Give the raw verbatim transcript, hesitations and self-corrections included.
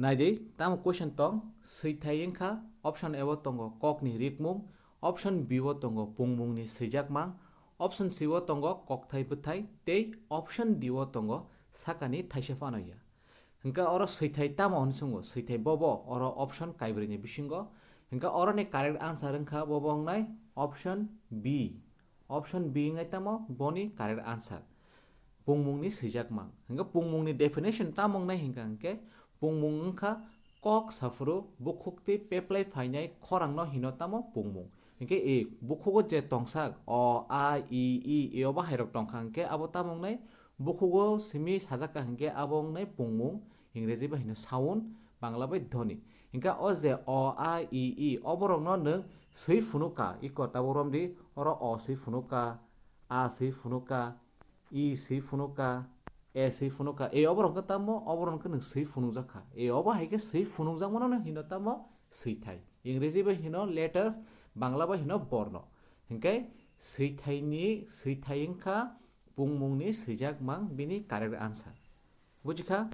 Naidi, tamo question tong, swithai wngkha, option A o tongo kokni rikmung, option B o tongo pungmungni swijakmang, option C o tongo kokthai bwthai, tei option D o tongo sakani thaisa phano ya. Hingkha oro swithai tamo hwn swngo, swithai bobo oro option kaibrwini bisingo. Hingkha oroni correct answer wngkha bobo wngnai option B. Option B wngnai tamo boni correct answer. Pungmungni swijakmang. Hingkha pungmungni definition tamo wngnai hingkha hingkhe pungmung wngkha kok saphuru bukhuk tei peplai phainai khorangno hino tamo pungmung. Hingkhe e bukhugo je tongsak o, a, i, i, e o bahairok tongkha hingkhe abo tamo wngnai bukhugo simi sajakka hingkhe abo wngnai pungmung, Ingreji bai hino sound, Bangla bai dhoni. Hingkhe o je o, a, i, i, o borokno nwng swi phunukha, iko tabuk romdi, oro o swi phunukha, a swi phunukha, i swi phunukha, e swi phunukha. E o borok khe tamo, o borok khe nwng swi phunukjakha. E o bahai khe swi phunukjakmano hino tamo swithai. Ingreji bai hino letters, Bangla bai hino borno. Hingkhe swithaini, swithai wngkha pungmungni swijakmang bini correct answer. Bujikha?